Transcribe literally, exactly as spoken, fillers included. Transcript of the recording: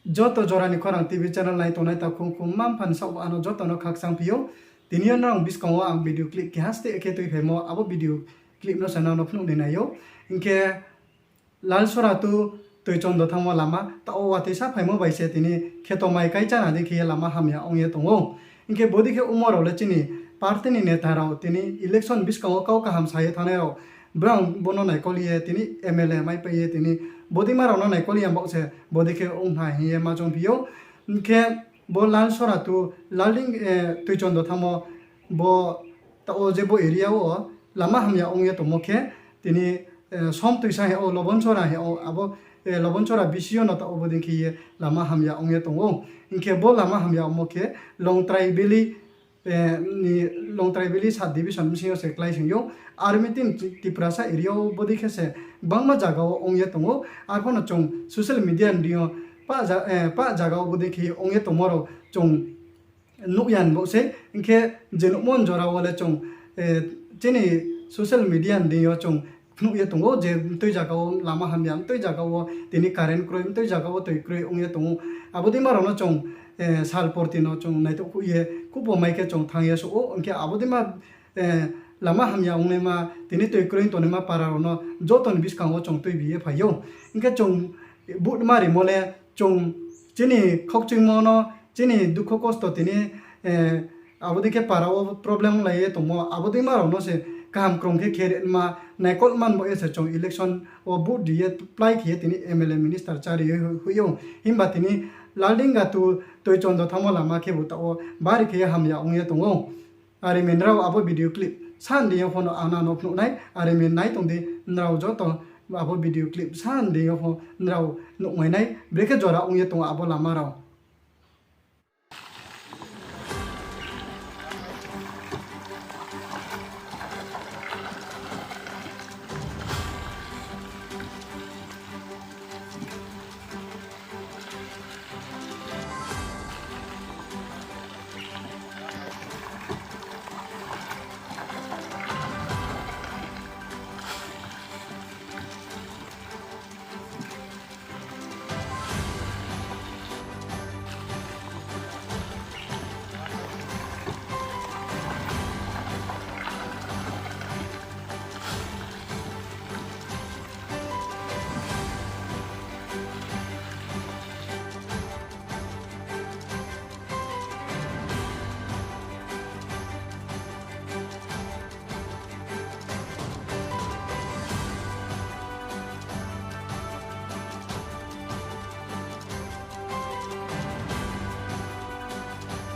Joto jora ni Khorang TV channel nai tongnai takhu khu mma-mpha ni saoh wo ano joto no khakchang phi ou. Tini yo nrao buskang wo ang video clip keha steh khe tuiphaimo, abo video clip no se nrao no phnuh ni nai ou. Hing khe Lalsora to Toichondro thanngmo lama taoh wo watoi sa phaimo bai se tini kheto mai kai chána dei khe ye lama hamya ong ye tong ou. Hing khe bodei khe ongmo rao le chini party ni neta rao tini election buskang wo kau kaham sa ye thanngnai rao, brang bo no naikol ye tini MLA maipai ye tini bodeima rao no naikol ya baoh se bodei khe ong ha hing ye ma choungphi ou. Hing khe bo Lalsora to Lalding, Toichondro thanngmo bo taoh wo je bo area wo lama hamya ong ye tongmo khe tini Somtoisa hing ou, Lobonsora hing ou, abo Lobonsora VC yo no taoh wo bodei khe ye lama hamya ong ye tong ou. Hing khe bo lama hamya ongmo khe Longtrai Valley ni, Longtrai Valley sub division bsing yo se kláising ou. Army tin Tiprasa area wo bodei khe se gbangma zaga wo ong ye tong ou. Arphuh no chung social media ni deing yo pah zaga wo bodei khe ong ye tongmo rao chung nuh ya ni baoh sei. Hing khe je nuhmo ni jora wo le chung chini social media ni deing yo chung phnuh ye tong ou je mtui zaga wo lama hamya, mtui zaga wo tini current kroi, mtui zaga wo toi kroi ong ye tong ou. Abo deima rao no chung sal porti no chung naitouh khuh ye, khupo mai khe chung thanng ye souh ou. Hing khe abo deima lama hamya ongnaima, tini toi kroi tongnaima para rao no joto ni buskang wo chung tuibi ye phai ou. Hing khe chung vote ma rimo le chung chini khokchuimo no, chini dukho kosto tini abo dei khe para wo problem onglai ye tongmo, abo deima rao no se kaham krung khe khe ri ma, naikol man bo ye se chung election wo vote ri ye plái khe ye tini MLA minister chári ye hoih ou. Himba tini Lalding to Toichondro thanngmo lama khebu taoh wo bari khe ye hamya ong ye tong ou. Are mi nrao abo video clip sa ni deing yo pho no ang nrao no phnuh nai, are mi nai tong di nrao joto, abo video clip sa ni deing yo pho nrao nuhmai nai, brekhe jora ong ye tong ou abo lama rao.